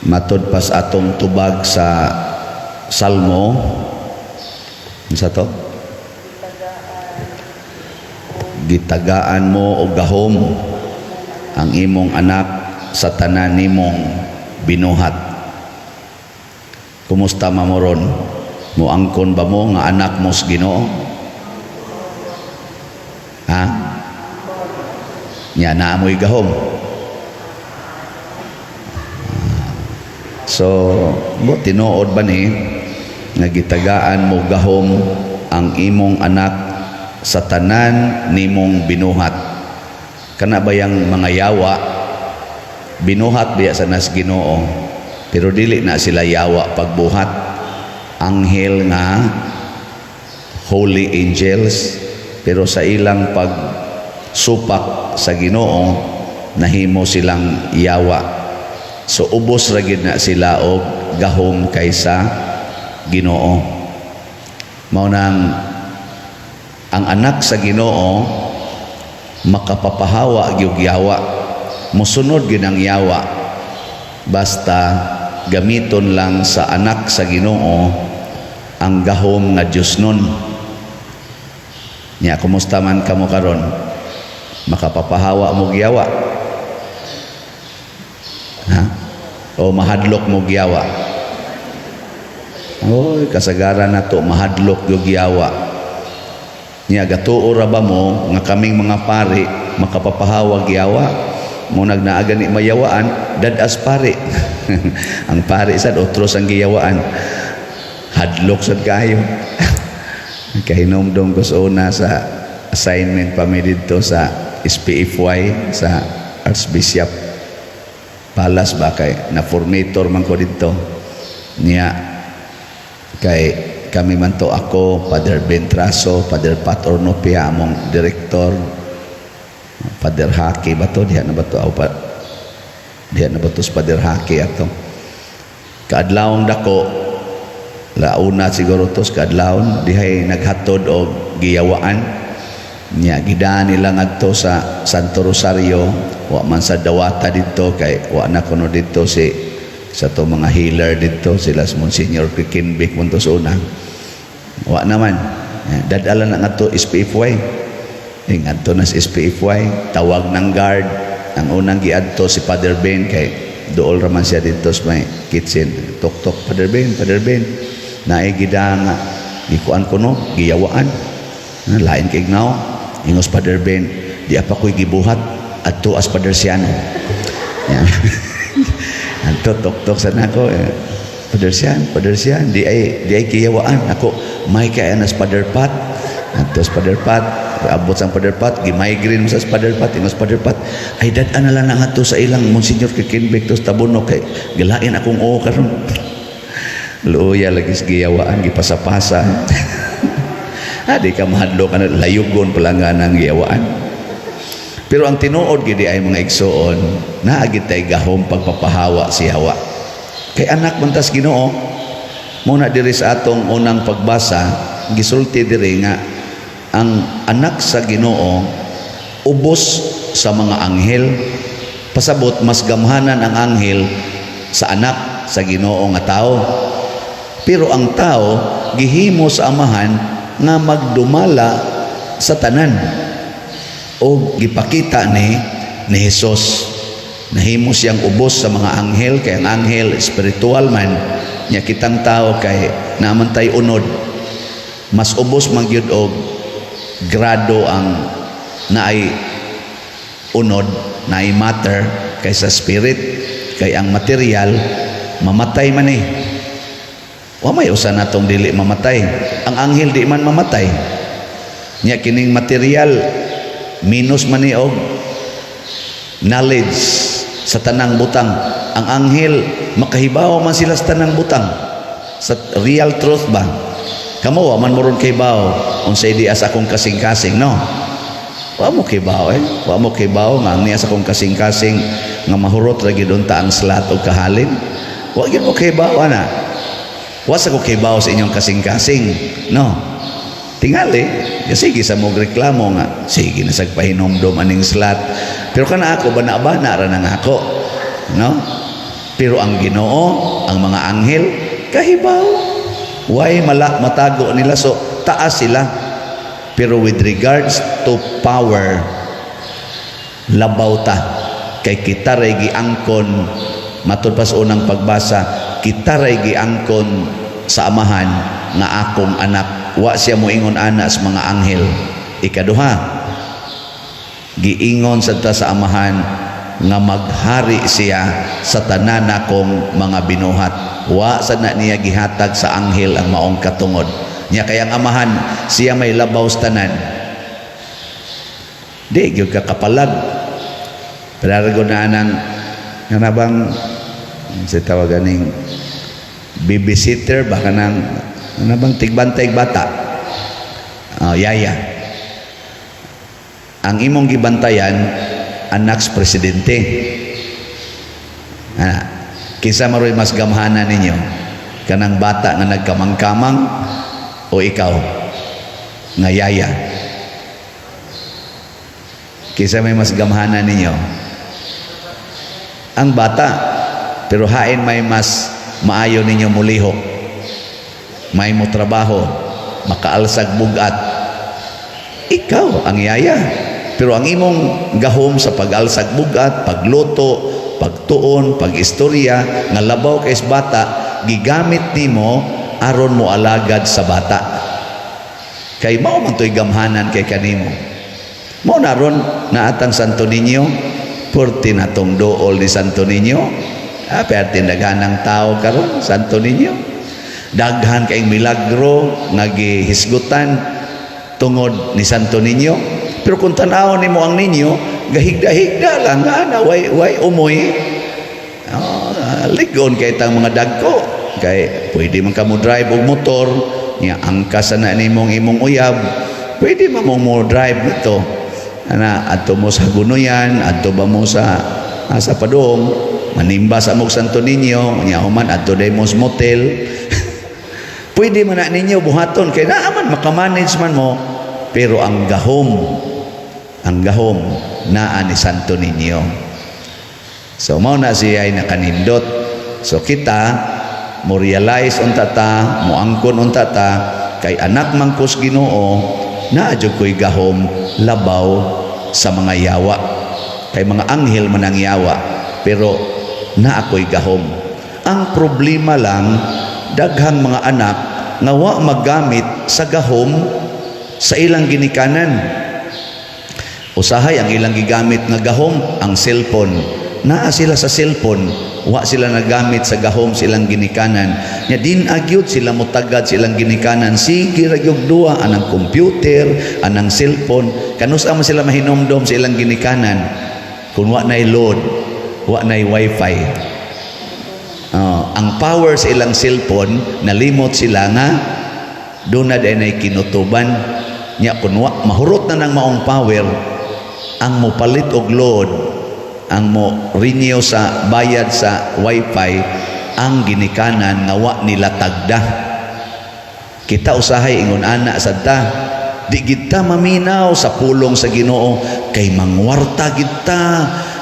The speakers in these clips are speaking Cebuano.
Matod pas atong tubag sa Salmo, unsa to? Gitagaan mo og gahom ang imong anak sa tanan nimong binuhat. Kumusta man mo ron? Moangkon ba mo nga anak mo sa Ginoo? Ha? Nya naa mo'y gahom. So, mo tinuod ba ni nga gitagaan mo gahom ang imong anak sa tanan nimong binuhat? Kana ba yang mga yawa, binuhat biya sa nas Ginoo, pero dili na sila yawa pagbuhat? Anghel nga holy angels, pero sa ilang pagsupak sa Ginoo, nahimo silang yawa. So ubos ra gyud na sila og gahom kaysa Ginoo. Mao nang ang anak sa Ginoo makapapahawa gyud yawa, mosunod gyud ang yawa, basta gamiton lang sa anak sa Ginoo ang gahom nga Dios nun. Nya kumusta man kamo karon? Makapapahawa mo yawa, ha? O mahadlok mo yawa? Oy, kasagaran nato mahadlok gyud yawa. Nya gatuo ra ba mo nga kaming mga pari makapapahawag yawa? Mo naa gani mayawaan, dadas pari. Ang pari sad otros ang giyawaan. Hadlok sad kayo. Kahinomdom ko sa una, sa assignment pa mi didto sa SPFY sa Archbishop Palace ba, kay na formator man ko didto. Niya kay kami man to, ako, Father Bentraso, Father Pat Ornopia, among director, Father Haki ba to, diha na ba to? Aw, pa, diha na ba to sa Father Haki ato kaadlawong dako, launa siguro to sa kaadlawon, dihay naghatod og giyawaan. Nya gidaan nila ngadto sa Santo Rosario. Wa man sa dawata didto kay wa na kuno didto si sa to mga healer didto, sila sa Monsignor Kikinbik punto sa una. Wa naman. Dadala na ngadto SPFY. Eh, ngadto na sa SPFY, tawag ng guard. Ang unang giadto si Father Ben kay dool raman siya didto sa may kitchen. Tok tok, "Father Ben, Father Ben. Naay gida nga gikuan ko no, giyawaan. Lain kay ignaw." Ingos Father Ben, "Di pa ko'y gibuhat adto as Father Siano." Yan. Adto tok tok sa nako. Eh, "Father Sian, Father Sian, di ay giyawaan." Ako, may kay anas Father Pat. Adto sa Father Pat, abot sa Father Pat, gi-migraine mo sa Father Pat, ingos Father Pat, "Ay, dad-an na lang na ngadto sa ilang Monsignor Kikinbek to sa Tabunok kay gilain akong oo karon." Luya lagi sa giyawaan, gipasapasa. Ah, di ka mahadlok ano, layugon pala nga ng giyawaan. Pero ang tinuod gid ay, mga igsoon, naa gid tay gahom pagpapahawa si yawa. Kay anak man tas Ginoo. Muna diri sa atong unang pagbasa, gisulti diri nga ang anak sa Ginoo ubos sa mga anghel. Pasabot mas gamhanan ang anghel sa anak sa Ginoo nga tao. Pero ang tao gihimo sa Amahan nga magdumala sa tanan. O gipakita ni Jesus. Nahimo siyang ubos sa mga anghel kay ang anghel spiritual man, nya kitang tao kay naman tay unod. Mas ubos man gyud og grado ang naay unod, naay matter kaysa spirit, kay ang material mamatay man eh. Wa may usa natong dili mamatay. Ang anghel di man mamatay. Nya kining material minus man ni og knowledge sa tanang butang. Ang anghel makahibaw man sila sa tanang butang. Sa real truth ba? Kamo wa man mo ron kahibaw unsay di sa akong kasing-kasing, no? Wa mo kibaw eh. Wa mo kibaw nga ang niya sa akong kasing-kasing nga mahurot ra gyud unta ang slat og kahalin. Wa gyud mo kibaw ana. Wa sa ko kibaw sa inyong kasing-kasing, no? Tingali, ya sige sa mo reklamo nga sige na sag pahinomdom aning slat. Pero kana ako bana-bana ra na nga ako, no? Pero ang Ginoo, ang mga anghel, kahibaw. Way mala matago nila, so taas sila. Pero with regards to power, labaw ta kay kita ray giangkon. Matud pa sa unang pagbasa, kita ray giangkon sa Amahan nga akong anak. Wa siya moingon ana sa mga anghel. Ikaduha, giingon sad ta sa Amahan nga maghari siya sa tanan nakong mga binuhat. Wa sad na niya gihatag sa anghel ang maong katungod niya, kay ang Amahan siya may labaw sa tanan. Di gyud ka kapalag. Pero na anang nga na bang sa tawag aning babysitter ba, kanang ano bang tigbantay bata, oh, yaya. Ang imong gibantayan, anak sa presidente. Ah, kinsa maroy mas gamhanan ninyo, kanang bata nga nagkamang-kamang o ikaw nga yaya? Kinsa may mas gamhanan ninyo? Ang bata. Pero hain may mas maayo ninyo mulihok, may mo trabaho, makaalsag bugat? Ikaw ang yaya. Pero ang imong gahom sa pag-alsag bugat, pagluto, pagtuon, pag-istorya nga labaw kay sa bata, gigamit nimo aron mo alagad sa bata, kay mao man to'y gamhanan kay kanimo. Mao na ron naatang Santo Niño, purti na tong dool ni Santo Niño. Ah, perti daghanang tao karon Santo Niño. Daghan kayong milagro nga gihisgutan tungod ni Santo Niño. Pero kung tan-awon nimo ang ninyo, gahigda-higda lang nga na way way umoy. Oh, ligon kay tang mga dagko kay pwede man ka mo drive og motor nya, angkas na nimong imong uyab, pwede man mo mo drive nito ana, adto mo sa Hagunoyan, adto ba mo sa sa padong manimba sa mog Santo Niño nya, human adto day mo sa motel. Pwede man na ninyo buhaton kay naa man, makamanage man mo. Pero ang gahom naa ni Santo Niño. So mao na siya ay nakanindot. So kita mo realize unta ta, mo angkon unta ta, kay anak man kos Ginoo, naa jud ko'y gahom labaw sa mga yawa, kay mga anghel man ang yawa, pero naa ko'y gahom. Ang problema lang, daghang mga anak nga wa magamit sa gahom sa ilang ginikanan. Usahay ang ilang gigamit nga gahom ang cellphone. Naa sila sa cellphone, wa sila nagamit sa gahom silang ginikanan. Nya din agyud sila mutagad silang ginikanan, sige ra gyud duwa anang computer, anang cellphone. Kanus-a man sila mahinomdom sa ilang ginikanan kung wa nay load, wa nay wifi? Oh, ang power sa ilang cellphone, nalimot sila nga doon na din ay kinutuban nya. Kun wa mahurot na ng maong power, ang mopalit og load, ang mo renew sa bayad sa wifi, ang ginikanan nga wa nila tagda. Kita usahay ingon ana sad ta, di kita maminaw sa pulong sa Ginoo kay mangwarta kita,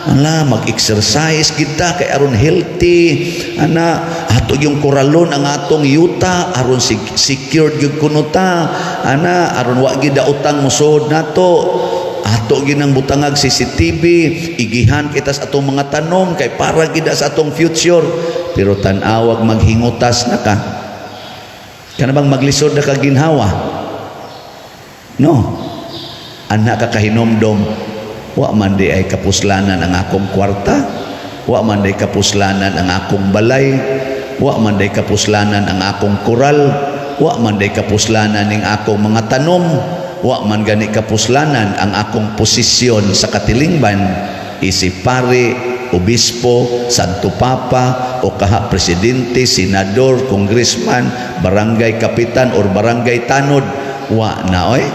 ala, mag-exercise kita kay aron healthy ana, ato yung kuralon ang atong yuta aron secured gyud kuno ta ana, aron wa gid utang mosod nato, ato ginang butangag CCTV, igihan kita sa atong mga tanom kay para gid sa atong future. Pero tan-awag maghingutas na ka, kana bang maglisod na ka ginhawa, no? Anak ka kahinomdom, wa man di ay kapuslanan ang akong kwarta, wa man di kapuslanan ang akong balay, wa man di kapuslanan ang akong koral, wa man di kapuslanan ning akong mga tanom, wa man gani kapuslanan ang akong posisyon sa katilingban isip pare, obispo, santo papa o kaha presidente, senador, congressman, barangay kapitan or barangay tanod. Wa na oy.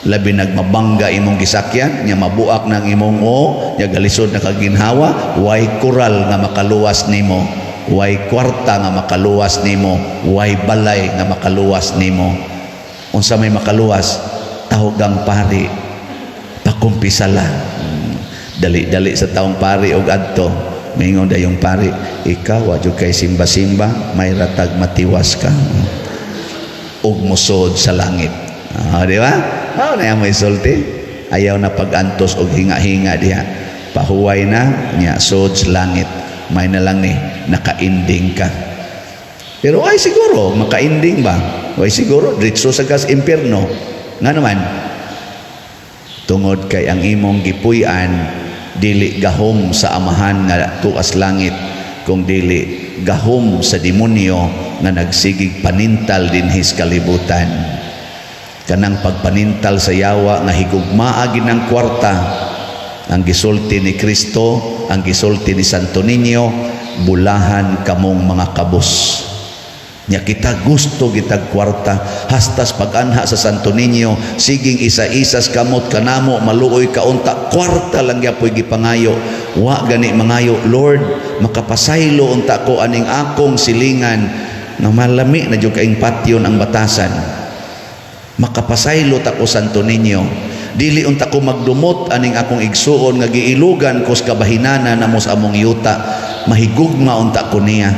Labi nagmabangga imong gisakyan nya, mabuak ng imong o nya, galisod na kaginhawa, way koral nga makaluwas nimo, way kwarta nga makaluwas nimo, way balay nga makaluwas nimo. Unsa may makaluwas? Tahogang pari, pakumpisala. Dali-dali sa taong pari og adto. Maingon dayong pari, "Ikaw, wa jud kay simba-simba, may ratag matiwas ka ug musod sa langit." Ah, di ba? Ah, na mo isulti. Ayaw na pag-antos og hinga-hinga diha. Pahuway na nya, sod sa langit. May na lang ni naka-ending ka. Pero ay siguro maka-ending ba? Ay siguro diretso sa gas impierno. Nga naman, tungod kay ang imong gipuy-an dili gahom sa Amahan nga tuas langit, kung dili gahom sa demonyo nga nagsigig panintal dinhi sa kalibutan. Kanang pagpanintal sa yawa nga higugmaa gid ng kwarta. Ang gisulti ni Kristo, ang gisulti ni Santo Niño, "Bulahan kamong mga kabos." Nya kita gusto gitag kwarta, hastas pag-anha sa Santo Niño, siging isa-isas kamot kanamo, "Maluoy kaunta." Kwarta lang gyapoy gipangayo. Wa gani mangayo, "Lord, makapasaylo unta ko aning akong silingan nga malami na jud kaing patyon ang batasan. Makapasaylo ta ko, Santo Niño. Dili unta ko magdumot aning akong igsuon nga giilugan ko sa kabahinana namo sa among yuta. Mahigugma unta ko niya.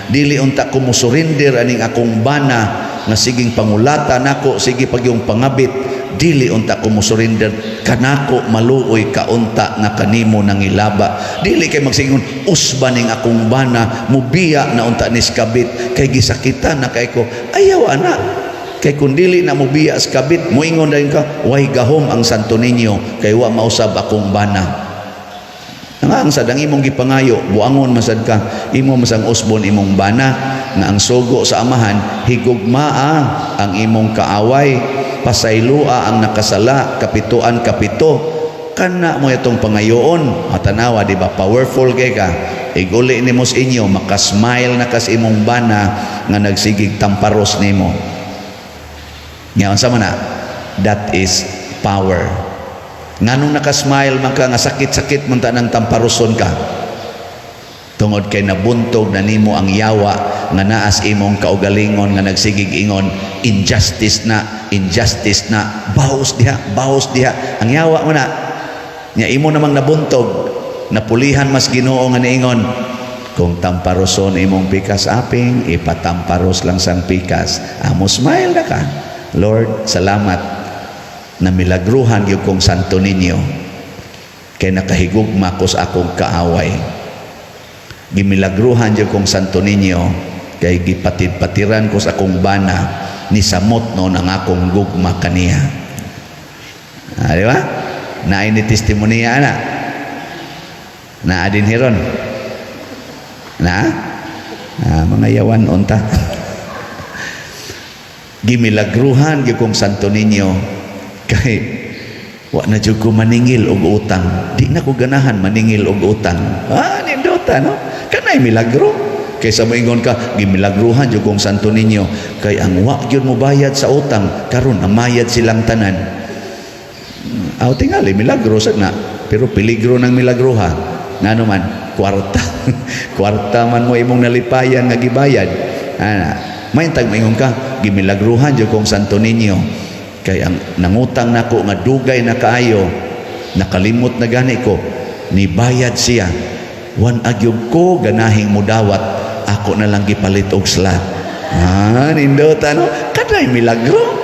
Dili unta ko musurrender aning akong bana nga siging pangulata nako, sige pag yung pangabit. Dili unta ko musurrender kanako, maluoy kaunta nga kanimo nangilaba." Dili kay magsingon, "Usba ning akong bana, mubiya na unta nis kabit kay gisakitan na kay ko." Ayaw ana, kay kung dili na mubiya sa kabit, muingon dayon ka, "Way gahom ang Santo Niño kay wa mausab akong bana." Nga ang sad ang imong gipangayo, buangon masad ka, imo masang usbon imong bana nga ang sugo sa Amahan, higugmaa ang imong kaaway, pasaylua ang nakasala, kapituan kapito. Kana mo itong pangayoon. Matanawa, di ba? Powerful kay ka. Iguli nimo sa inyo, makasmile na kas imong bana nga nagsigig tamparos nimo. Nga unsa man na? That is power. Nganong nakasmile man ka nga sakit-sakit man ta ng tamparoson ka? Tungod kay nabuntog na nimo ang yawa nga naas imong kaugalingon nga nagsigig ingon, "Injustice na, injustice na, baos diha, baos diha." Ang yawa mo na. Nya imo namang nabuntog, napulihan mas Ginoo nga niingon, "Kung tamparoson imong pikas aping, ipatamparos lang sang pikas." Amo smile na ka. "Lord, salamat na milagruhan gyud kong Santo Niño kay nakahigugma ko sa akong kaaway. Gimilagruhan gyud kong Santo Niño kay gipatid-patiran ko sa akong bana, ni samot no ang akong gugma kaniya." Ah, di ba? Naay ni testimonya ana. Naa din hiron. Na? Ah, mga yawan unta. "Gimilagruhan gyud kong Santo Niño kay wa na jud ko maningil og utang. Di na ko ganahan maningil og utang." Ah, nindota, no? Kanay milagro. Kaysa moingon ka, "Gimilagruhan jud kong Santo Niño kay ang wa gyud mo bayad sa utang karon namayad silang tanan." Aw, tingali milagro sad na, pero peligro ng milagro ha. Ngano man kwarta. Kwarta man mo imong nalipayan nga gibayad. Ana, may tag moingon ka, "Gimilagruhan jud kong Santo Niño kay ang nangutang nako nga dugay na kaayo, nakalimot na gani ko, nibayad siya. Wan agyog ko ganahing mudawat, ako na lang gipalit og slot." Ah, nindota, no? Kanay milagro.